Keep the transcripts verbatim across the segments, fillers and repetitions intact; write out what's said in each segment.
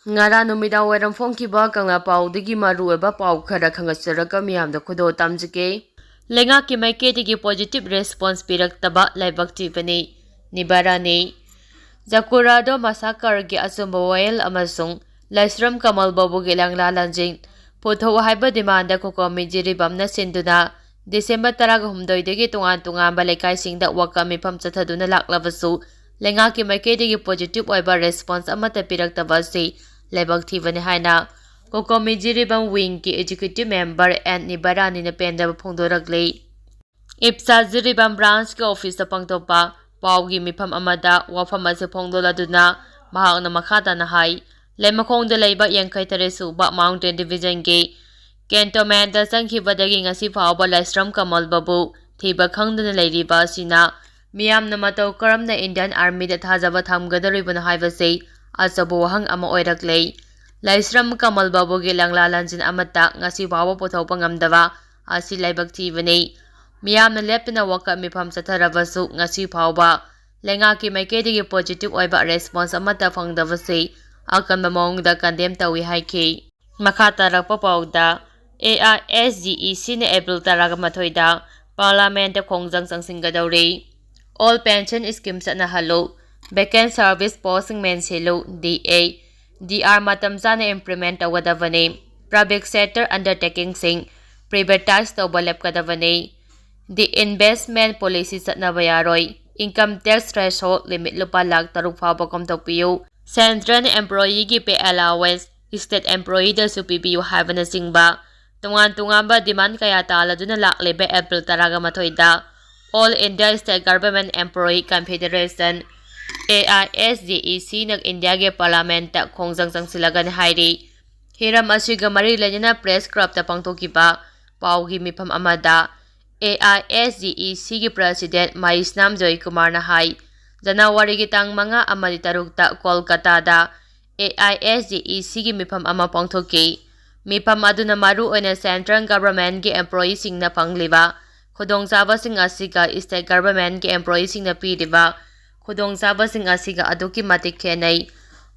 ꯉꯔꯥꯡ ꯅꯨꯃꯤꯗꯥꯡ ꯋꯥꯏꯔꯝ ꯐꯣꯡꯈꯤꯕ ꯀꯪꯂꯥ ꯄꯥꯎꯗꯒꯤ ꯃꯔꯨꯑꯣꯏꯕ ꯄꯥꯎ ꯈꯔ ꯈꯪꯍꯟꯖꯔꯒ ꯃꯤꯌꯥꯝꯗ ꯈꯨꯗꯣꯜ ꯇꯝꯖꯒꯦ꯫ ꯂꯩꯉꯥꯛꯀꯤ ꯃꯥꯏꯀꯩꯗꯒꯤ positive response ꯄꯤꯔꯛꯇꯕ ꯂꯥꯏꯕꯛ ꯊꯤꯕꯅꯤ꯫ ꯅꯤꯕꯥꯔꯥꯅꯤ꯫ ꯖꯀꯨꯔꯥꯗꯣ ꯃꯁꯥꯀꯔꯒꯤ ꯑꯆꯨꯝꯕ ꯋꯥꯌꯦꯜ ꯑꯃꯁꯨꯡ ꯂꯥꯏꯁ꯭ꯔꯝ ꯀꯃꯜ ꯕꯥꯕꯨꯒꯤ ꯂꯪꯂꯥ ꯂꯪꯖꯤꯟ ꯄꯨꯊꯣꯛꯎ ꯍꯥꯏꯕ demand ꯈꯣꯀꯣꯃꯤ ꯖꯤꯔꯤꯕꯥꯝꯅ ꯁꯤꯟꯗꯨꯅ December ꯇꯔꯥꯒ ꯍꯨꯝꯗꯣꯏꯗꯒꯤ ꯇꯣꯉꯥꯟ ꯇꯣꯉꯥꯟꯕ ꯂꯩꯀꯥꯏꯁꯤꯡꯗ ꯋꯥꯀꯠ ꯃꯤꯐꯝ ꯆꯠꯊꯗꯨꯅ ꯂꯥꯛꯂꯕꯁꯨ, ꯂꯩꯉꯥꯛꯀꯤ ꯃꯥꯏꯀꯩꯗꯒꯤ positive ꯑꯣꯏꯕ response ꯑꯃꯠꯇ ꯄꯤꯔꯛꯇꯕ ꯑꯁꯤ ꯂꯥꯏꯕꯛ ꯊꯤꯕꯅꯤ ꯍꯥꯏꯅ ꯀꯣꯀꯣꯃꯤ ꯖꯤꯔꯤꯕꯥꯝ wingꯒꯤ executive member ꯑꯦꯟ ꯅꯤꯕꯥꯔꯥꯅꯤꯅ ꯄꯦꯟꯗꯕ ꯐꯣꯡꯗꯣꯔꯛꯂꯤ꯫ ꯏꯞꯁꯥ ꯖꯤꯔꯤꯕꯥꯝ branchꯀꯤ officeꯇ ꯄꯥꯡꯊꯣꯛꯄ ꯄꯥꯎꯒꯤ ꯃꯤꯐꯝ ꯑꯃꯗ ꯋꯥꯐꯝ ꯑꯁꯤ ꯐꯣꯡꯗꯣꯛꯂꯗꯨꯅ ꯃꯍꯥꯛꯅ ꯃꯈꯥ ꯇꯥꯅ ꯍꯥꯏ, ꯂꯩꯃꯈꯣꯡꯗ ꯂꯩꯕ ꯌꯥꯡꯈꯩ ꯇꯔꯦꯠ ꯁꯨꯕ mountain divisionꯒꯤ cantonmentꯇ ꯆꯪꯈꯤꯕꯗꯒꯤ ꯉꯁꯤ ꯐꯥꯎꯕ ꯂꯥꯏꯁ꯭ꯔꯝ ꯀꯃꯜ ꯕꯥꯕꯨ ꯊꯤꯕ ꯈꯪꯗꯅ ꯂꯩꯔꯤꯕ ꯑꯁꯤꯅ ꯃꯤꯌꯥꯝꯅ ꯃꯇꯧ ꯀꯔꯝꯅ Indian Armyꯗ ꯊꯥꯖꯕ ꯊꯝꯒꯗꯧꯔꯤꯕꯅꯣ ꯍꯥꯏꯕꯁꯤ ꯑꯆꯧꯕ ꯋꯥꯍꯪ ꯑꯃ ꯑꯣꯏꯔꯛꯂꯦ꯫ ꯂꯥꯏꯁ꯭ꯔꯝ ꯀꯃꯜ ꯕꯥꯕꯨꯒꯤ ꯂꯪꯂꯥ ꯂꯪꯖꯤꯟ ꯑꯃꯠꯇ ꯉꯁꯤ ꯐꯥꯎꯕ ꯄꯨꯊꯣꯛꯄ ꯉꯝꯗꯕ ꯑꯁꯤ ꯂꯥꯏꯕꯛ ꯊꯤꯕꯅꯤ꯫ ꯃꯤꯌꯥꯝꯅ ꯂꯦꯞꯇꯅ ꯋꯥꯀꯠ ꯃꯤꯐꯝ ꯆꯠꯊꯔꯕꯁꯨ ꯉꯁꯤ ꯐꯥꯎꯕ ꯂꯩꯉꯥꯛꯀꯤ ꯃꯥꯏꯀꯩꯗꯒꯤ positive ꯑꯣꯏꯕ response ꯑꯃꯠꯇ ꯐꯪꯗꯕꯁꯤ ꯑꯀꯟꯕ ꯃꯑꯣꯡꯗ condemn ꯇꯧꯏ ꯍꯥꯏꯈꯤ꯫ ꯃꯈꯥ ꯇꯥꯔꯛꯄ ꯄꯥꯎꯗ, AISGECꯅ April ꯇꯔꯥꯒ ꯃꯥꯊꯣꯏꯗ Parliamentꯇ ꯈꯣꯡꯖꯪ ꯆꯪꯁꯤꯟꯒꯗꯧꯔꯤ꯫ Old pension scheme ꯆꯠꯅꯍꯜꯂꯨ, vacant service postꯁꯤꯡ ꯃꯦꯟꯁꯤꯜꯂꯨ, DA, DR ꯃꯇꯝ ꯆꯥꯅ implement ꯇꯧꯒꯗꯕꯅꯤ꯫ Public sector undertakingꯁꯤꯡ privatize ꯇꯧꯕ ꯂꯦꯞꯀꯗꯕꯅꯤ꯫ Disinvestment policy ꯆꯠꯅꯕ ꯌꯥꯔꯣꯏ꯫ Income tax threshold limit ꯂꯨꯄꯥ ꯂꯥꯈ ꯇꯔꯨꯛ ꯐꯥꯎꯕ ꯀꯣꯝꯊꯣꯛꯄꯤꯌꯨ꯫ Central employeeꯒꯤ pay allowance state employeeꯗꯁꯨ ꯄꯤꯕꯤꯌꯨ ꯍꯥꯏꯕꯅꯆꯤꯡꯕ ꯇꯣꯉꯥꯟ ꯇꯣꯉꯥꯟꯕ demand ꯀꯌꯥ ꯇꯥꯜꯂꯗꯨꯅ ꯂꯥꯛꯂꯤꯕ April ꯇꯔꯥꯒ ꯃꯥꯊꯣꯏꯗ All India State Government Employee Confederation, AISGECꯅ Indiaꯒꯤ Parliamentꯇ ꯈꯣꯡꯖꯪ ꯆꯪꯁꯤꯜꯂꯒꯅꯤ ꯍꯥꯏꯔꯤ꯫ ꯍꯤꯔꯝ ꯑꯁꯤꯒ ꯃꯔꯤ ꯂꯩꯅꯅ press clubꯇ ꯄꯥꯡꯊꯣꯛꯈꯤꯕ ꯄꯥꯎꯒꯤ ꯃꯤꯐꯝ ꯑꯃꯗ AISGECꯒꯤ President ꯃꯍꯦꯁꯅꯥꯝ ꯖꯣꯏꯀꯨꯃꯥꯔꯅ ꯍꯥꯏ, ꯖꯅꯋꯥꯔꯤꯒꯤ ꯇꯥꯡ ꯃꯉꯥ ꯑꯃꯗꯤ ꯇꯔꯨꯛꯇ ꯀꯣꯜꯀꯇꯥꯗ AISGECꯒꯤ ꯃꯤꯐꯝ ꯑꯃ ꯄꯥꯡꯊꯣꯛꯈꯤ꯫ ꯃꯤꯐꯝ ꯑꯗꯨꯅ ꯃꯔꯨꯑꯣꯏꯅ Central Governmentꯀꯤ employeeꯁꯤꯡꯅ ꯐꯪꯂꯤꯕ ꯈꯨꯗꯣꯡꯆꯥꯕꯁꯤꯡ ꯑꯁꯤꯒ State Governmentꯀꯤ employeeꯁꯤꯡꯅ ꯄꯤꯔꯤꯕ ꯈꯨꯗꯣꯡꯆꯥꯕꯁꯤꯡ ꯑꯁꯤꯒ ꯑꯗꯨꯛꯀꯤ ꯃꯇꯤꯛ ꯈꯦꯠꯅꯩ꯫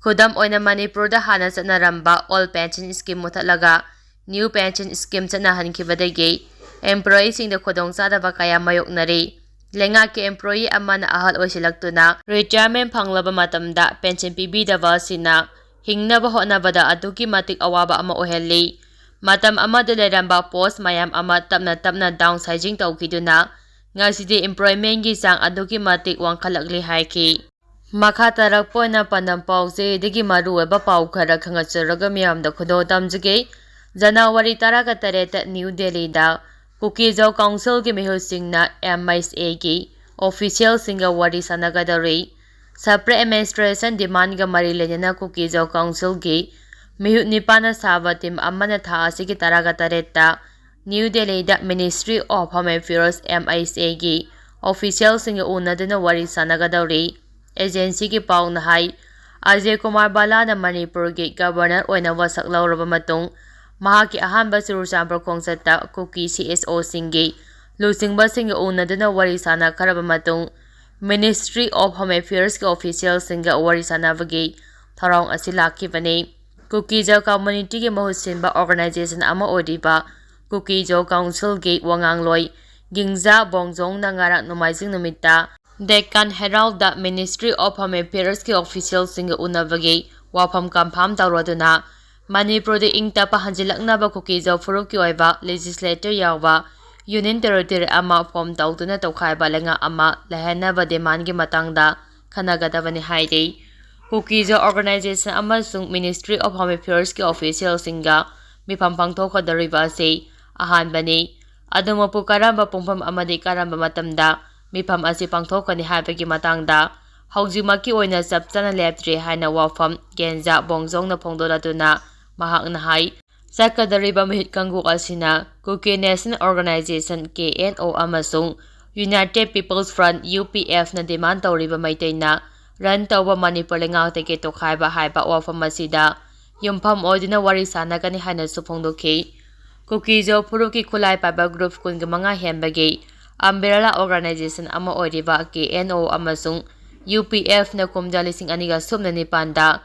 ꯈꯨꯗꯝ ꯑꯣꯏꯅ, ꯃꯅꯤꯄꯨꯔꯗ ꯍꯥꯟꯅ ꯆꯠꯅꯔꯝꯕ old pension scheme ꯃꯨꯊꯠꯂꯒ new pension scheme ꯆꯠꯅꯍꯟꯈꯤꯕꯗꯒꯤ employeeꯁꯤꯡꯗ ꯈꯨꯗꯣꯡꯆꯥꯗꯕ ꯀꯌꯥ ꯃꯥꯌꯣꯛꯅꯔꯤ꯫ ꯂꯩꯉꯥꯛꯀꯤ employee ꯑꯃꯅ ꯑꯍꯜ ꯑꯣꯏꯁꯤꯜꯂꯛꯇꯨꯅ retirement ꯐꯪꯂꯕ ꯃꯇꯝꯗ pension ꯄꯤꯕꯤꯗꯕ ꯑꯁꯤꯅ ꯍꯤꯡꯅꯕ ꯍꯣꯠꯅꯕꯗ ꯑꯗꯨꯛꯀꯤ ꯃꯇꯤꯛ ꯑꯋꯥꯕ ꯑꯃ ꯑꯣꯏꯍꯜꯂꯤ꯫ ꯃꯇꯝ ꯑꯃꯗ ꯂꯩꯔꯝꯕ post ꯃꯌꯥꯝ ꯑꯃ ꯇꯞꯅ ꯇꯞꯅ downsizing ꯇꯧꯈꯤꯗꯨꯅ ꯉꯁꯤꯗꯤ employmentꯀꯤ ꯆꯥꯡ ꯑꯗꯨꯛꯀꯤ ꯃꯇꯤꯛ ꯋꯥꯡꯈꯠꯂꯛꯂꯤ ꯍꯥꯏꯈꯤ꯫ ꯃꯈꯥ ꯇꯥꯔꯛꯄ ꯑꯣꯏꯅ ꯄꯥꯟꯗꯝ ꯄꯥꯎꯆꯦꯗꯒꯤ ꯃꯔꯨꯑꯣꯏꯕ ꯄꯥꯎ ꯈꯔ ꯈꯪꯍꯟꯖꯔꯒ ꯃꯤꯌꯥꯝꯗ ꯈꯨꯗꯣꯜ ꯇꯝꯖꯒꯦ꯫ ꯖꯅꯋꯥꯔꯤ ꯇꯔꯥꯒ ꯇꯔꯦꯠꯇ ꯅ꯭ꯌꯨ ꯗꯦꯜꯂꯤꯗ ꯀꯨꯀꯤ-ꯖꯣ ꯀꯥꯎꯟꯁꯤꯜꯒꯤ ꯃꯤꯍꯨꯠꯁꯤꯡꯅ MISAꯒꯤ officialꯁꯤꯡꯒ ꯋꯥꯔꯤ ꯁꯥꯟꯅꯒꯗꯧꯔꯤ꯫ Separate administration demandꯒ ꯃꯔꯤ ꯂꯩꯅꯅ ꯀꯨꯀꯤ-ꯖꯣ ꯀꯥꯎꯟꯁꯤꯜꯒꯤ ꯃꯤꯍꯨꯠ ꯅꯤꯄꯥꯟꯅ ꯁꯥꯕ team ꯑꯃꯅ ꯊꯥ ꯑꯁꯤꯒꯤ ꯇꯔꯥꯒ ꯇꯔꯦꯠꯇ ꯅ꯭ꯌꯨ ꯗꯦꯜꯂꯤꯗ Ministry of Home Affairs, MISAꯒꯤ officialꯁꯤꯡꯒ ꯎꯅꯗꯨꯅ ꯋꯥꯔꯤ ꯁꯥꯟꯅꯒꯗꯧꯔꯤ꯫ Agencyꯒꯤ ꯄꯥꯎꯅ ꯍꯥꯏ, ꯑꯖꯌ ꯀꯨꯃꯥꯔ ꯚꯜꯂꯥꯅ ꯃꯅꯤꯄꯨꯔꯒꯤ Governor ꯑꯣꯏꯅ ꯋꯥꯁꯛ ꯂꯧꯔꯕ ꯃꯇꯨꯡ ꯃꯍꯥꯛꯀꯤ ꯑꯍꯥꯟꯕ ꯆꯨꯔꯆꯥꯟꯄꯨꯔ ꯈꯣꯡꯆꯠꯇ ꯀꯨꯀꯤ CSOꯁꯤꯡꯒꯤ ꯂꯨꯆꯤꯡꯕꯁꯤꯡꯒ ꯎꯅꯗꯨꯅ ꯋꯥꯔꯤ ꯁꯥꯟꯅꯈ꯭ꯔꯕ ꯃꯇꯨꯡ Ministry of Home Affairsꯀꯤ officialꯁꯤꯡꯒ ꯋꯥꯔꯤ ꯁꯥꯟꯅꯕꯒꯤ ꯊꯧꯔꯝ ꯑꯁꯤ ꯂꯥꯛꯈꯤꯕꯅꯤ꯫ ꯀꯨꯀꯤ-ꯖꯣ communityꯒꯤ ꯃꯍꯨꯠ ꯁꯤꯟꯕ organization ꯑꯃ ꯑꯣꯏꯔꯤꯕ ꯀꯨꯀꯤ-ꯖꯣ ꯀꯥꯎꯟꯁꯤꯜꯒꯤ ꯋꯥꯉꯥꯡꯂꯣꯏ ꯒꯤꯡꯖꯥ ꯕꯣꯡꯖꯣꯡꯅ ꯉꯔꯥꯡ ꯅꯣꯡꯃꯥꯏꯖꯤꯡ ꯅꯨꯃꯤꯠꯇ Deccan Heraldꯗ Ministry of Home Affairsꯀꯤ officialꯁꯤꯡꯒ ꯎꯅꯕꯒꯤ ꯋꯥꯐꯝ confirm ꯇꯧꯔꯗꯨꯅ ꯃꯅꯤꯄꯨꯔꯗ ꯏꯪ ꯇꯞꯄ ꯍꯟꯖꯤꯜꯂꯛꯅꯕ ꯀꯨꯀꯤ-ꯖꯣ ꯐꯨꯔꯨꯞꯀꯤ ꯑꯣꯏꯕ legislature ꯌꯥꯎꯕ union territory ꯑꯃ form ꯇꯧꯗꯨꯅ ꯇꯧꯈꯥꯏꯕ ꯂꯩꯉꯥꯛ ꯑꯃ ꯂꯩꯍꯟꯅꯕ demandꯒꯤ ꯃꯇꯥꯡꯗ ꯈꯟꯅꯒꯗꯕꯅꯤ ꯍꯥꯏꯔꯤ꯫ ꯀꯨꯀꯤ-ꯖꯣ organization ꯑꯃꯁꯨꯡ Ministry of Home Affairsꯀꯤ officialꯁꯤꯡꯒ ꯃꯤꯐꯝ ꯄꯥꯡꯊꯣꯛꯀꯗꯧꯔꯤꯕ ꯑꯁꯤ ꯑꯍꯥꯟꯕꯅꯤ꯫ ꯑꯗꯨꯃꯛꯄꯨ ꯀꯔꯝꯕ ꯄꯨꯡꯐꯝ ꯑꯃꯗꯤ ꯀꯔꯝꯕ ꯃꯇꯝꯗ ꯃꯤꯐꯝ ꯑꯁꯤ ꯄꯥꯡꯊꯣꯛꯀꯅꯤ ꯍꯥꯏꯕꯒꯤ ꯃꯇꯥꯡꯗ ꯍꯧꯖꯤꯛꯃꯛꯀꯤ ꯑꯣꯏꯅ ꯆꯞ ꯆꯥꯅ ꯂꯦꯞꯇ꯭ꯔꯤ ꯍꯥꯏꯅ ꯋꯥꯐꯝ ꯒꯦꯟꯖꯥ ꯕꯣꯡꯖꯣꯡꯅ ꯐꯣꯡꯗꯣꯔꯛꯇꯨꯅ ꯃꯍꯥꯛꯅ ꯍꯥꯏ, ꯆꯠꯀꯗꯧꯔꯤꯕ ꯃꯤꯍꯨꯠ ꯀꯥꯡꯕꯨ ꯑꯁꯤꯅ Kuki National Organisation, KNO, ꯑꯃꯁꯨꯡ United People's Front, UPFꯅ demand ꯇꯧꯔꯤꯕ ꯃꯩꯇꯩꯅ run ꯇꯧꯕ ꯃꯅꯤꯄꯨꯔ ꯂꯩꯉꯥꯛꯇꯒꯤ ꯇꯣꯈꯥꯏꯕ ꯍꯥꯏꯕ ꯋꯥꯐꯝ ꯑꯁꯤꯗ ꯌꯨꯝꯐꯝ ꯑꯣꯏꯗꯨꯅ ꯋꯥꯔꯤ ꯁꯥꯟꯅꯒꯅꯤ ꯍꯥꯏꯅꯁꯨ ꯐꯣꯡꯗꯣꯛꯈꯤ꯫ ꯀꯨꯀꯤ-ꯖꯣ ꯐꯨꯔꯨꯞꯀꯤ ꯈꯨꯠꯂꯥꯏ ꯄꯥꯏꯕ group ꯀꯨꯟꯒ ꯃꯉꯥ ꯍꯦꯟꯕꯒꯤ umbrella organization ꯑꯃ ꯑꯣꯏꯔꯤꯕ KNO ꯑꯃꯁꯨꯡ UPFꯅ ꯀꯨꯝꯖꯥ ꯂꯤꯁꯤꯡ ꯑꯅꯤꯒ ꯁꯨꯞꯅ ꯅꯤꯄꯥꯟꯗ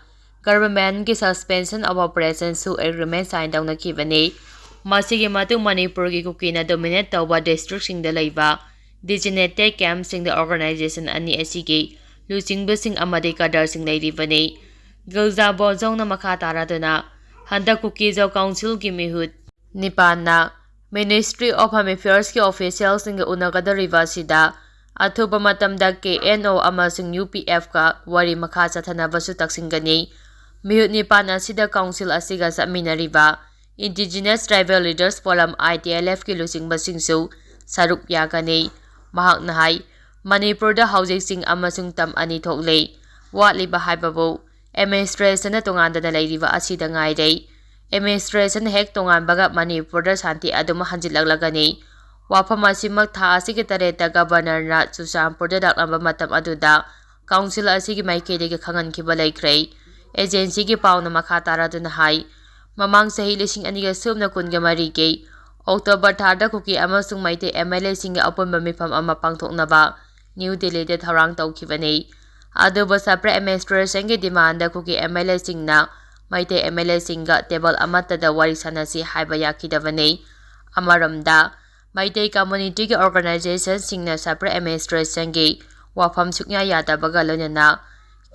Governmentꯀꯤ Suspension of Operation ꯁꯨ Agreement sign ꯇꯧꯅꯈꯤꯕꯅꯤ꯫ ꯃꯁꯤꯒꯤ ꯃꯇꯨꯡ ꯃꯅꯤꯄꯨꯔꯒꯤ ꯀꯨꯀꯤꯅ dominate ꯇꯧꯕ districtꯁꯤꯡꯗ ꯂꯩꯕ designated campꯁꯤꯡꯗ organization ꯑꯅꯤ ꯑꯁꯤꯒꯤ ꯂꯨꯆꯤꯡꯕꯁꯤꯡ ꯑꯃꯗꯤ cadreꯁꯤꯡ ꯂꯩꯔꯤꯕꯅꯤ꯫ ꯒꯤꯜꯖꯥ ꯕꯣꯖꯣꯡꯅ ꯃꯈꯥ ꯇꯥꯔꯗꯨꯅ ꯍꯟꯗꯛ ꯀꯨꯀꯤ-ꯖꯣ councilꯒꯤ ꯃꯤꯍꯨꯠ ꯅꯤꯄꯥꯟꯅ Ministry of Home Affairsꯀꯤ officialꯁꯤꯡꯒ ꯎꯅꯒꯗꯧꯔꯤꯕ ꯑꯁꯤꯗ ꯑꯊꯨꯕ ꯃꯇꯝꯗ K N O ꯑꯃꯁꯨꯡ U P Fꯀ ꯋꯥꯔꯤ ꯃꯈꯥ ꯆꯠꯊꯅꯕꯁꯨ ꯇꯛꯁꯤꯟꯒꯅꯤ꯫ ꯃꯤꯍꯨꯠ ꯅꯤꯄꯥꯟ ꯑꯁꯤꯗ council ꯑꯁꯤꯒ ꯆꯠꯃꯤꯟꯅꯔꯤꯕ Indigenous Tribal Leaders Forum, I T L Fꯀꯤ ꯂꯨꯆꯤꯡꯕꯁꯤꯡꯁꯨ ꯁꯔꯨꯛ ꯌꯥꯒꯅꯤ꯫ ꯃꯍꯥꯛꯅ ꯍꯥꯏ, ꯃꯅꯤꯄꯨꯔꯗ ꯍꯧꯖꯤꯛ ꯆꯤꯡ ꯑꯃꯁꯨꯡ ꯇꯝ ꯑꯅꯤ ꯊꯣꯛꯂꯤ꯫ ꯋꯥꯠꯂꯤꯕ ꯍꯥꯏꯕꯕꯨ administrationꯅ ꯇꯣꯉꯥꯟꯗꯅ ꯂꯩꯔꯤꯕ ꯑꯁꯤꯗ ꯉꯥꯏꯔꯦ꯫ Administration ꯍꯦꯛ ꯇꯣꯉꯥꯟꯕꯒ ꯃꯅꯤꯄꯨꯔꯗ ꯁꯥꯟꯇꯤ ꯑꯗꯨꯝ ꯍꯟꯖꯤꯜꯂꯛꯂꯒꯅꯤ꯫ ꯋꯥꯐꯝ ꯑꯁꯤꯃꯛ ꯊꯥ ꯑꯁꯤꯒꯤ ꯇꯔꯦꯠꯇ Governorꯅ ꯆꯨꯔꯆꯥꯟꯄꯨꯔꯗ ꯂꯥꯛꯂꯝꯕ ꯃꯇꯝ ꯑꯗꯨꯗ council ꯑꯁꯤꯒꯤ ꯃꯥꯏꯀꯩꯗꯒꯤ ꯈꯪꯍꯟꯈꯤꯕ ꯂꯩꯈ꯭ꯔꯦ꯫ Agencyꯒꯤ ꯄꯥꯎꯅ ꯃꯈꯥ ꯇꯥꯔꯗꯨꯅ ꯍꯥꯏ, ꯃꯃꯥꯡ ꯆꯍꯤ ꯂꯤꯁꯤꯡ ꯑꯅꯤꯒ ꯁꯨꯞꯅ ꯀꯨꯟꯒ ꯃꯔꯤꯒꯤ October ꯊꯥꯗ ꯀꯨꯀꯤ ꯑꯃꯁꯨꯡ ꯃꯩꯇꯩ M L Aꯁꯤꯡꯒꯤ ꯑꯄꯨꯟꯕ ꯃꯤꯐꯝ ꯑꯃ ꯄꯥꯡꯊꯣꯛꯅꯕ ꯅ꯭ꯌꯨ ꯗꯤꯜꯂꯤꯗ ꯊꯧꯔꯥꯡ ꯇꯧꯈꯤꯕꯅꯤ꯫ ꯑꯗꯨꯕꯨ separate administrationꯒꯤ demandꯗ ꯀꯨꯀꯤ M L Aꯁꯤꯡꯅ Meitei M L Aꯁꯤꯡꯒ table ꯑꯃꯠꯇꯗ ꯋꯥꯔꯤ ꯁꯥꯟꯅꯁꯤ ꯍꯥꯏꯕ ꯌꯥꯈꯤꯗꯕꯅꯤ꯫ ꯑꯃꯔꯣꯝꯗ, ꯃꯩꯇꯩ communityꯒꯤ organizationꯁꯤꯡꯅ separate administrationꯒꯤ ꯋꯥꯐꯝ ꯁꯨꯛꯌꯥ ꯌꯥꯗꯕꯒ ꯂꯣꯏꯅꯅ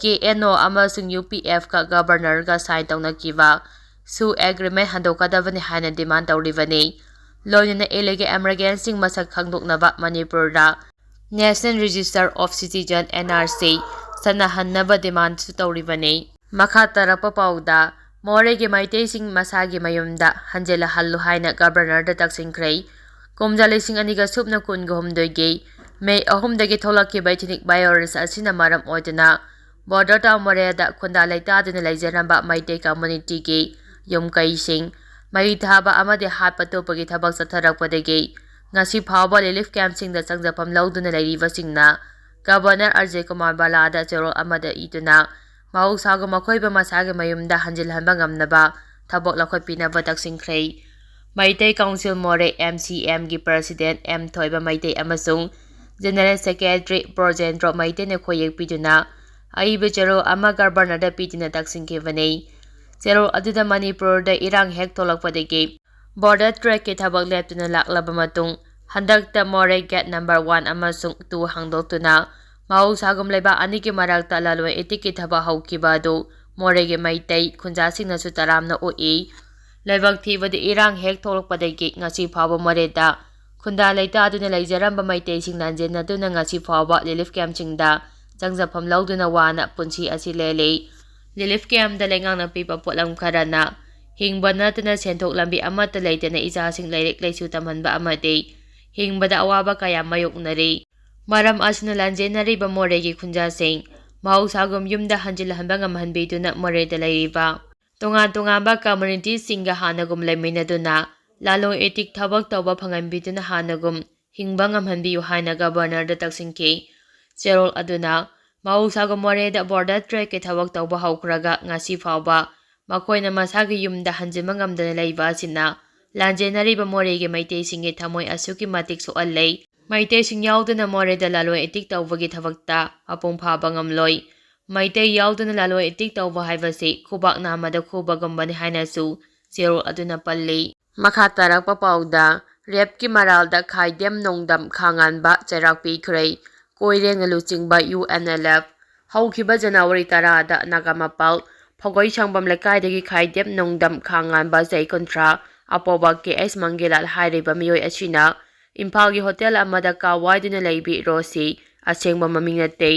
K N O ꯑꯃꯁꯨꯡ U P Fꯀ Governorꯒ sign ꯇꯧꯅꯈꯤꯕ ꯁꯨ Agreement ꯍꯟꯗꯣꯛꯀꯗꯕꯅꯤ ꯍꯥꯏꯅ demand ꯇꯧꯔꯤꯕꯅꯤ꯫ ꯂꯣꯏꯅꯅ illegal immigrantꯁꯤꯡ ꯃꯁꯛ ꯈꯪꯗꯣꯛꯅꯕ ꯃꯅꯤꯄꯨꯔꯗ National Register of Citizen, N R C, ꯆꯠꯅꯍꯟꯅꯕ demandꯁꯨ ꯇꯧꯔꯤꯕꯅꯤ꯫ ꯃꯈꯥ ꯇꯥꯔꯛꯄ ꯄꯥꯎꯗ, ꯃꯣꯔꯦꯒꯤ ꯃꯩꯇꯩꯁꯤꯡ ꯃꯁꯥꯒꯤ ꯃꯌꯨꯝꯗ ꯍꯟꯖꯤꯜꯍꯜꯂꯨ ꯍꯥꯏꯅ Governorꯗ ꯇꯛꯁꯤꯟꯈ꯭ꯔꯦ꯫ ꯀꯨꯝꯖꯥ ꯂꯤꯁꯤꯡ ꯑꯅꯤꯒ ꯁꯨꯞꯅ ꯀꯨꯟꯒ ꯍꯨꯝꯗꯣꯏꯒꯤ May ꯑꯍꯨꯝꯗꯒꯤ ꯊꯣꯛꯂꯛꯈꯤꯕ ethnic violence ꯑꯁꯤꯅ ꯃꯔꯝ ꯑꯣꯏꯗꯨꯅ border town ꯃꯣꯔꯦꯗ ꯈꯨꯟꯗꯥ ꯂꯩꯇꯥꯗꯨꯅ ꯂꯩꯖꯔꯝꯕ ꯃꯩꯇꯩ communityꯒꯤ ꯌꯨꯝ ꯀꯩꯁꯤꯡ ꯃꯩ ꯊꯥꯕ ꯑꯃꯗꯤ ꯍꯥꯠꯄ ꯇꯨꯞꯄꯒꯤ ꯊꯕꯛ ꯆꯠꯊꯔꯛꯄꯗꯒꯤ ꯉꯁꯤ ꯐꯥꯎꯕ relief campꯁꯤꯡꯗ ꯆꯪꯖꯐꯝ ꯂꯧꯗꯨꯅ ꯂꯩꯔꯤꯕꯁꯤꯡꯅ Governor ꯑꯖꯌ ꯀꯨꯃꯥꯔ ꯚꯜꯂꯥꯗ ꯆꯦꯔꯣꯜ ꯑꯃꯗ ꯏꯗꯨꯅ ꯃꯍꯧꯁꯥꯒꯨꯝ ꯃꯈꯣꯏꯕꯨ ꯃꯁꯥꯒꯤ ꯃꯌꯨꯝꯗ ꯍꯟꯖꯤꯜꯍꯟꯕ ꯉꯝꯅꯕ ꯊꯕꯛ ꯂꯧꯈꯠꯄꯤꯅꯕ ꯇꯛꯁꯤꯟꯈ꯭ꯔꯦ꯫ ꯃꯩꯇꯩ Council ꯃꯣꯔꯦ, M C Mꯒꯤ President M ꯊꯣꯏꯕ ꯃꯩꯇꯩ ꯑꯃꯁꯨꯡ General Secretary ꯕ꯭ꯔꯣꯖꯦꯟꯗ꯭ꯔꯣ ꯃꯩꯇꯩꯅ ꯈꯣꯏꯌꯦꯛ ꯄꯤꯗꯨꯅ ꯑꯏꯕ ꯆꯦꯔꯣꯜ ꯑꯃ ꯒꯕꯔꯅꯔꯗ ꯄꯤꯗꯨꯅ ꯇꯛꯁꯤꯟꯈꯤꯕꯅꯤ꯫ ꯆꯦꯔꯣꯜ ꯑꯗꯨꯗ ꯃꯅꯤꯄꯨꯔꯗ ꯏꯔꯥꯡ ꯍꯦꯛ ꯊꯣꯛꯂꯛꯄꯗꯒꯤ ꯕꯣꯔꯗꯔ ꯇ꯭ꯔꯦꯛꯀꯤ ꯊꯕꯛ ꯂꯦꯞꯇꯨꯅ ꯂꯥꯛꯂꯕ ꯃꯇꯨꯡ, ꯍꯟꯗꯛꯇ ꯃꯣꯔꯦ ꯒꯦꯠ ꯅꯝꯕꯔ ꯋꯥꯟ ꯑꯃꯁꯨꯡ ꯇꯨ ꯍꯥꯡꯗꯣꯛꯇꯨꯅ ꯃꯍꯧꯁꯥꯒꯨꯝ ꯂꯩꯕꯥꯛ ꯑꯅꯤꯒꯤ ꯃꯔꯛꯇ ꯂꯂꯣꯟ ꯏꯇꯤꯛꯀꯤ ꯊꯕꯛ ꯍꯧꯈꯤꯕ ꯑꯗꯨ ꯃꯣꯔꯦꯒꯤ ꯃꯩꯇꯩ ꯈꯨꯟꯖꯥꯁꯤꯡꯅꯁꯨ ꯇꯔꯥꯝꯅ ꯑꯣꯛꯏ꯫ ꯂꯥꯏꯕꯛ ꯊꯤꯕꯗꯤ, ꯏꯔꯥꯡ ꯍꯦꯛ ꯊꯣꯛꯂꯛꯄꯗꯒꯤ ꯉꯁꯤ ꯐꯥꯎꯕ ꯃꯣꯔꯦꯗ ꯈꯨꯟꯗꯥ ꯂꯩꯇꯥꯗꯨꯅ ꯂꯩꯖꯔꯝꯕ ꯃꯩꯇꯩꯁꯤꯡ ꯂꯥꯟꯖꯦꯟꯅꯗꯨꯅ ꯉꯁꯤ ꯐꯥꯎꯕ ꯔꯤꯂꯤꯐ ꯀꯦꯝꯞꯁꯤꯡꯗ ꯆꯪꯖꯐꯝ ꯂꯧꯗꯨꯅ ꯋꯥꯅ ꯄꯨꯟꯁꯤ ꯑꯁꯤ ꯂꯦꯜꯂꯤ꯫ ꯔꯤꯂꯤꯐ ꯀꯦꯝꯞꯇ ꯂꯩꯉꯥꯛꯅ ꯄꯤꯕ ꯄꯣꯠꯂꯝ ꯈꯔꯅ ꯍꯤꯡꯕ ꯅꯠꯇꯅ ꯁꯦꯟꯊꯣꯛ ꯂꯝꯕꯤ ꯑꯃꯠꯇ ꯂꯩꯇꯅ ꯏꯆꯥꯁꯤꯡ ꯂꯥꯏꯔꯤꯛ ꯂꯥꯏꯁꯨ ꯇꯝꯍꯟꯕ ꯑꯃꯗꯤ ꯍꯤꯡꯕꯗ ꯑꯋꯥꯕ ꯀꯌꯥ ꯃꯥꯌꯣꯛꯅꯔꯤ꯫ ꯃꯔꯝ ꯑꯁꯤꯅ, ꯂꯥꯟꯖꯦꯟꯅꯔꯤꯕ ꯃꯣꯔꯦꯒꯤ ꯈꯨꯟꯖꯥꯁꯤꯡ ꯃꯍꯧꯁꯥꯒꯨꯝ ꯌꯨꯝꯗ ꯍꯟꯖꯤꯜꯍꯟꯕ ꯉꯝꯍꯟꯕꯤꯗꯨꯅ ꯃꯣꯔꯦꯗ ꯂꯩꯔꯤꯕ ꯇꯣꯉꯥꯟ ꯇꯣꯉꯥꯟꯕ ꯀꯝꯃ꯭ꯌꯨꯅꯤꯇꯤꯁꯤꯡꯒ ꯍꯥꯟꯅꯒꯨꯝ ꯂꯩꯃꯤꯟꯅꯗꯨꯅ ꯂꯂꯣꯟ ꯏꯇꯤꯛ ꯊꯕꯛ ꯇꯧꯕ ꯐꯪꯍꯟꯕꯤꯗꯨꯅ ꯍꯥꯟꯅꯒꯨꯝ ꯍꯤꯡꯕ ꯉꯝꯍꯟꯕꯤꯌꯨ ꯍꯥꯏꯅ ꯒꯕꯔꯅꯔꯗ ꯇꯛꯁꯤꯟꯈꯤ꯫ ꯆꯦꯔꯣꯜ ꯑꯗꯨꯅ ꯃꯍꯧꯁꯥꯒꯨꯝ ꯃꯣꯔꯦꯗ ꯕꯣꯔꯗꯔ ꯇ꯭ꯔꯦꯛꯀꯤ ꯊꯕꯛ ꯇꯧꯕ ꯍꯧꯈ꯭ꯔꯒ ꯉꯁꯤ ꯐꯥꯎꯕ ꯃꯈꯣꯏꯅ ꯃꯁꯥꯒꯤ ꯌꯨꯝꯗ ꯍꯟꯖꯤꯟꯕ ꯉꯝꯗꯅ ꯂꯩꯕ ꯑꯁꯤꯅ ꯂꯥꯟꯖꯦꯟꯅꯔꯤꯕ ꯃꯣꯔꯦꯒꯤ ꯃꯩꯇꯩꯁꯤꯡꯒꯤ ꯊꯃꯣꯏ ꯑꯁꯨꯛꯀꯤ ꯃꯇꯤꯛ ꯁꯣꯛꯍꯜꯂꯦ꯫ ꯃꯩꯇꯩꯁꯤꯡ ꯌꯥꯎꯗꯅ ꯃꯣꯔꯦꯗ ꯂꯂꯣꯟ ꯏꯇꯤꯛ ꯇꯧꯕꯒꯤ ꯊꯕꯛꯇ ꯃꯄꯨꯡ ꯐꯥꯕ ꯉꯝꯂꯣꯏ꯫ ꯃꯩꯇꯩ ꯌꯥꯎꯗꯅ ꯂꯂꯣꯟ ꯏꯇꯤꯛ ꯇꯧꯕ ꯍꯥꯏꯕꯁꯤ ꯈꯨꯕꯥꯛ ꯅꯥꯝꯃꯗ ꯈꯨꯕꯒꯨꯝꯕꯅꯤ ꯍꯥꯏꯅꯁꯨ ꯆꯦꯔꯣꯜ ꯑꯗꯨꯅ ꯄꯜꯂꯤ꯫ ꯃꯈꯥ ꯇꯥꯔꯛꯄ ꯄꯥꯎꯗ, ꯔꯦꯞꯀꯤ ꯃꯔꯥꯜꯗ ꯈꯥꯏꯗꯦꯝ ꯅꯣꯡꯗꯝ ꯈꯥꯉꯥꯟꯕ ꯆꯩꯔꯥꯛ ꯄꯤꯈ꯭ꯔꯦ꯫ ꯀꯣꯏꯔꯦꯡꯅ ꯂꯨꯆꯤꯡꯕ ꯌꯨ ꯑꯦꯟ ꯑꯦꯜ ꯑꯦꯐ꯫ ꯍꯧꯈꯤꯕ ꯖꯅꯋꯥꯔꯤ ꯇꯔꯥꯗ ꯅꯥꯒꯥꯃꯄꯥꯜ ꯐꯧꯒꯩꯁꯪꯕꯝ ꯂꯩꯀꯥꯏꯗꯒꯤ ꯈꯥꯏꯗꯦꯝ ꯅꯣꯡꯗꯝ ꯈꯥꯉꯥꯟꯕ ꯆꯍꯤ ꯀꯨꯟꯊ꯭ꯔꯥ, ꯑꯄꯧꯕ ꯀꯦ ꯑꯩꯆ ꯃꯪꯒꯤꯂꯥꯜ ꯍꯥꯏꯔꯤꯕ ꯃꯤꯑꯣꯏ ꯑꯁꯤꯅ ꯏꯝꯐꯥꯜꯒꯤ ꯍꯣꯇꯦꯜ ꯑꯃꯗ ꯀꯥ ꯋꯥꯏꯗꯨꯅ ꯂꯩꯕꯤ ꯔꯣꯁꯤ, ꯑꯁꯦꯡꯕ ꯃꯃꯤꯡ ꯅꯠꯇꯦ,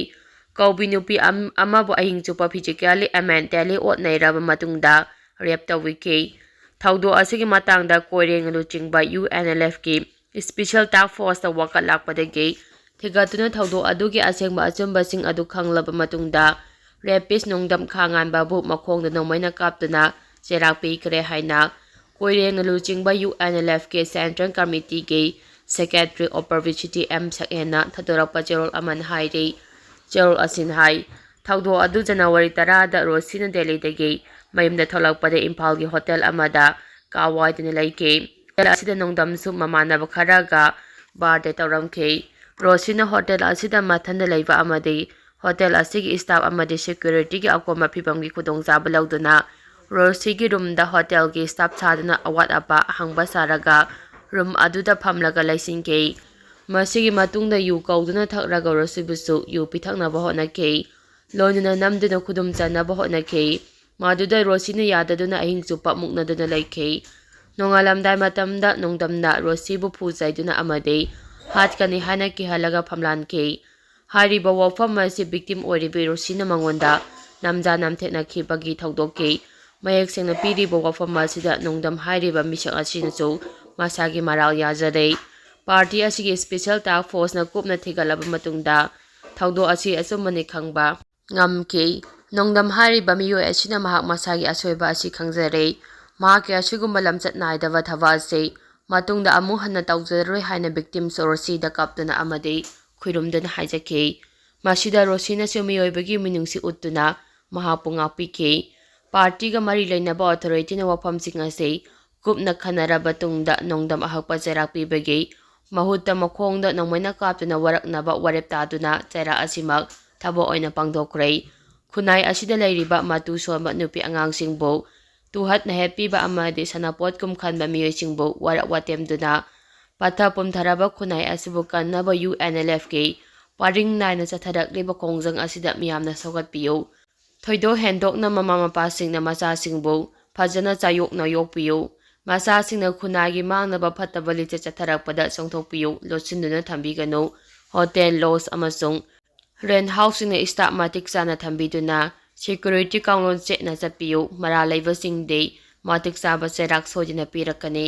ꯀꯧꯕꯤ ꯅꯨꯄꯤ ꯑꯝ-, ꯑꯃꯕꯨ ꯑꯍꯤꯡ ꯆꯨꯞꯄ physically and mentally ꯑꯣꯠꯅꯩꯔꯕ ꯃꯇꯨꯡꯗ ꯔꯦꯞ ꯇꯧꯕꯤꯈꯤ꯫ ꯊꯧꯗꯣꯛ ꯑꯁꯤꯒꯤ ꯃꯇꯥꯡꯗ ꯀꯣꯏꯔꯦꯡ ꯂꯨꯆꯤꯡꯕ ꯌꯨ ꯑꯦꯟ ꯑꯦꯜ ꯑꯦꯐꯀꯤ ꯁ꯭ꯄꯤꯁꯦꯜ ꯇꯥꯛꯁ ꯐꯣꯔꯁꯇ ꯋꯥꯀꯠ ꯂꯥꯛꯄꯗꯒꯤ ꯊꯤꯒꯠꯇꯨꯅ ꯊꯧꯗꯣꯛ ꯑꯗꯨꯒꯤ ꯑꯁꯦꯡꯕ ꯑꯆꯨꯝꯕꯁꯤꯡ ꯑꯗꯨ ꯈꯪꯂꯕ ꯃꯇꯨꯡꯗ ꯔꯦꯄꯤꯁ ꯅꯣꯡꯗꯝ ꯈꯥꯉꯥꯟꯕꯕꯨ ꯃꯈꯣꯡꯗ ꯅꯣꯡꯃꯩꯅ ꯀꯥꯞꯇꯨꯅ ꯆꯩꯔꯥꯛ ꯄꯤꯈ꯭ꯔꯦ ꯍꯥꯏꯅ ꯀꯣꯏꯔꯦꯡꯅ ꯂꯨꯆꯤꯡꯕ ꯌꯨ ꯑꯦꯟ ꯑꯦꯜ ꯑꯦꯐꯀꯤ ꯁꯦꯟꯇ꯭ꯔꯦꯜ ꯀꯃꯤꯇꯤꯒꯤ ꯁꯦꯀ꯭ꯔꯦꯇꯔꯤ ꯑꯣꯄꯔꯕꯤꯁꯤꯇꯤ ꯑꯦꯝ ꯁꯛꯍꯦꯟꯅ ꯊꯥꯗꯣꯔꯛꯄ ꯆꯦꯔꯣꯜ ꯑꯃꯅ ꯍꯥꯏꯔꯤ꯫ ꯆꯦꯔꯣꯜ ꯑꯁꯤꯅ ꯍꯥꯏ, ꯊꯧꯗꯣꯛ ꯑꯗꯨ ꯖꯅꯋꯥꯔꯤ ꯇꯔꯥꯗ ꯔꯣꯁꯤꯅ ꯗꯦꯜꯂꯤꯗꯒꯤ ꯃꯌꯨꯝꯗ ꯊꯣꯛꯂꯛꯄꯗ ꯏꯝꯐꯥꯜꯒꯤ ꯍꯣꯇꯦꯜ ꯑꯃꯗ ꯀꯥ ꯋꯥꯏꯗꯨꯅ ꯂꯩꯈꯤ꯫ ꯍꯣꯇꯦꯜ ꯑꯁꯤꯗ ꯅꯣꯡꯗꯝꯁꯨ ꯃꯃꯥꯟꯅꯕ ꯈꯔꯒ ꯕꯥꯔꯗꯦ ꯇꯧꯔꯝꯈꯤ꯫ ꯔꯣꯁꯤꯅ ꯍꯣꯇꯦꯜ ꯑꯁꯤꯗ ꯃꯊꯟꯗ ꯂꯩꯕ ꯑꯃꯗꯤ ꯍꯣꯇꯦꯜ ꯑꯁꯤꯒꯤ staff ꯑꯃꯗꯤ security ꯒꯤ ꯑꯀꯣꯝꯕ ꯐꯤꯕꯝꯒꯤ ꯈꯨꯗꯣꯡꯆꯥꯕ ꯂꯧꯗꯨꯅ ꯔꯣꯁꯤꯒꯤ room ꯗ ꯍꯣꯇꯦꯜꯒꯤ staff ꯁꯥꯗꯨꯅ ꯑꯋꯥꯠ ꯑꯄꯥ ꯍꯪꯕ ꯁꯥꯔꯒ room ꯑꯗꯨꯗ ꯐꯝꯂꯒ ꯂꯩꯁꯤꯟꯈꯤ꯫ ꯃꯁꯤꯒꯤ ꯃꯇꯨꯡꯗ ꯌꯨ ꯀꯧꯗꯨꯅ ꯊꯛꯂꯒ ꯔꯣꯁꯤꯕꯨꯁꯨ ꯌꯨ ꯄꯤꯊꯛꯅꯕ ꯍꯣꯠꯅꯈꯤ꯫ ꯂꯣꯏꯅꯅ ꯅꯝꯗꯨꯅ ꯈꯨꯗꯨꯝ ꯆꯟꯅꯕ ꯍꯣꯠꯅꯈꯤ꯫ ꯃꯗꯨꯗ ꯔꯣꯁꯤꯅ ꯌꯥꯗꯗꯨꯅ ꯑꯍꯤꯡ ꯆꯨꯞꯄ ꯃꯨꯛꯅꯗꯨꯅ ꯂꯩꯈꯤ꯫ ꯅꯣꯡꯉꯥꯜꯂꯝꯗꯥꯏ ꯃꯇꯝꯗ ꯅꯣꯡꯗꯝꯅ ꯔꯣꯁꯤꯕꯨ ꯐꯨ ꯆꯩꯗꯨꯅ ꯑꯃꯗꯤ ꯍꯥꯠꯀꯅꯤ ꯍꯥꯏꯅ ꯀꯤꯍꯜꯂꯒ ꯐꯝꯂꯥꯟꯈꯤ꯫ ꯍꯥꯏꯔꯤꯕ ꯋꯥꯐꯝ ꯑꯁꯤ victim ꯑꯣꯏꯔꯤꯕ ꯔꯣꯁꯤꯅ ꯃꯉꯣꯟꯗ ꯅꯝꯖꯥ ꯅꯝꯊꯦꯛꯅꯈꯤꯕꯒꯤ ꯊꯧꯗꯣꯛꯀꯤ ꯃꯌꯦꯛ ꯁꯦꯡꯅ ꯄꯤꯔꯤꯕ ꯋꯥꯐꯝ ꯑꯁꯤꯗ ꯅꯣꯡꯗꯝ ꯍꯥꯏꯔꯤꯕ ꯃꯤꯁꯛ ꯑꯁꯤꯅꯁꯨ ꯃꯁꯥꯒꯤ ꯃꯔꯥꯜ ꯌꯥꯖꯔꯦ꯫ Party ꯑꯁꯤꯒꯤ special task force ꯅ ꯀꯨꯞꯅ ꯊꯤꯒꯠꯂꯕ ꯃꯇꯨꯡꯗ ꯊꯧꯗꯣꯛ ꯑꯁꯤ ꯑꯆꯨꯝꯕꯅꯤ ꯈꯪꯕ ꯉꯝꯈꯤ꯫ ꯅꯣꯡꯗꯝ ꯍꯥꯏꯔꯤꯕ ꯃꯤꯑꯣꯏ ꯑꯁꯤꯅ ꯃꯍꯥꯛ ꯃꯁꯥꯒꯤ ꯑꯁꯣꯏꯕ ꯑꯁꯤ ꯈꯪꯖꯔꯦ꯫ ꯃꯍꯥꯛꯀꯤ ꯑꯁꯤꯒꯨꯝꯕ ꯂꯝꯆꯠ ꯅꯥꯏꯗꯕ ꯊꯕꯛ ꯑꯁꯤ ꯃꯇꯨꯡꯗ ꯑꯃꯨꯛ ꯍꯟꯅ ꯇꯧꯖꯔꯔꯣꯏ ꯍꯥꯏꯅ victim ꯔꯣꯁꯤꯗ ꯀꯞꯇꯨꯅ ꯑꯃꯗꯤ ꯈꯨꯔꯨꯝꯗꯨꯅ ꯍꯥꯏꯖꯈꯤ꯫ ꯃꯁꯤꯗ ꯔꯣꯁꯤꯅꯁꯨ ꯃꯤꯑꯣꯏꯕꯒꯤ ꯃꯤꯅꯨꯡꯁꯤ ꯎꯠꯇꯨꯅ ꯃꯍꯥꯛꯄꯨ ꯉꯥꯛꯄꯤꯈꯤ꯫ Party ꯒ ꯃꯔꯤ ꯂꯩꯅꯕ authority ꯅ ꯋꯥꯐꯝꯁꯤꯡ ꯑꯁꯤ ꯀꯨꯞꯅ ꯈꯟꯅꯔꯕ ꯇꯨꯡꯗ ꯅꯣꯡꯗꯝ ꯑꯍꯛꯄ ꯆꯩꯔꯥꯛ ꯄꯤꯕꯒꯤ ꯃꯍꯨꯠꯇ ꯃꯈꯣꯡꯗ ꯅꯣꯡꯃꯩꯅ ꯀꯥꯞꯇꯨꯅ ꯋꯥꯔꯛꯅꯕ ꯋꯥꯔꯦꯞ ꯇꯥꯗꯨꯅ ꯆꯩꯔꯥꯛ ꯑꯁꯤꯃꯛ ꯊꯕꯛ ꯑꯣꯏꯅ ꯄꯥꯡꯊꯣꯛꯈ꯭ꯔꯦ꯫ ꯈꯨꯟꯅꯥꯏ ꯑꯁꯤꯗ ꯂꯩꯔꯤꯕ ꯃꯇꯨ ꯁꯣꯟꯕ ꯅꯨꯄꯤ ꯑꯉꯥꯡꯁꯤꯡꯕꯨ ꯇꯨꯍꯠ ꯅꯩꯍꯠꯄꯤꯕ ꯑꯃꯗꯤ ꯁꯥꯟꯅꯄꯣꯠꯀꯨꯝ ꯈꯟꯕ ꯃꯤꯑꯣꯏꯁꯤꯡꯕꯨ ꯋꯥꯔꯛ ꯋꯥꯇꯦꯝꯗꯨꯅ ꯄꯠꯊ ꯄꯨꯝꯊꯔꯕ ꯈꯨꯟꯅꯥꯏ ꯑꯁꯤꯕꯨ ꯀꯟꯅꯕ UNLF ꯀꯤ ꯄꯔꯤꯡ ꯅꯥꯏꯅ ꯆꯠꯊꯔꯛꯂꯤꯕ ꯈꯣꯡꯖꯪ ꯑꯁꯤꯗ ꯃꯤꯌꯥꯝꯅ ꯁꯧꯒꯠꯄꯤꯌꯨ꯫ ꯊꯣꯏꯗꯣꯛ ꯍꯦꯟꯗꯣꯛꯅ ꯃꯃꯥ ꯃꯄꯥꯁꯤꯡꯅ ꯃꯆꯥꯁꯤꯡꯕꯨ ꯐꯖꯅ ꯆꯥꯌꯣꯛꯅ ꯌꯣꯛꯄꯤꯌꯨ꯫ ꯃꯆꯥꯁꯤꯡꯅ ꯈꯨꯟꯅꯥꯏꯒꯤ ꯃꯥꯡꯅꯕ ꯐꯠꯇꯕ ꯂꯤꯆꯠ ꯆꯠꯊꯔꯛꯄꯗ ꯆꯣꯡꯊꯣꯛꯄꯤꯌꯨ, ꯂꯣꯠꯁꯤꯟꯗꯨꯅ ꯊꯝꯕꯤꯒꯅꯨ꯫ Hotel, lodge ꯑꯃꯁꯨꯡ rent house ꯁꯤꯡꯅ staff ꯃꯇꯤꯛ ꯆꯥꯅ ꯊꯝꯕꯤꯗꯨꯅ security ꯀꯥꯡꯂꯣꯟ ꯆꯦꯠꯅ ꯆꯠꯄꯤꯌꯨ꯫ ꯃꯔꯥꯜ ꯂꯩꯕꯁꯤꯡꯗꯤ ꯃꯇꯤꯛ ꯆꯥꯕ ꯆꯩꯔꯥꯛ ꯁꯣꯏꯗꯅ ꯄꯤꯔꯛꯀꯅꯤ꯫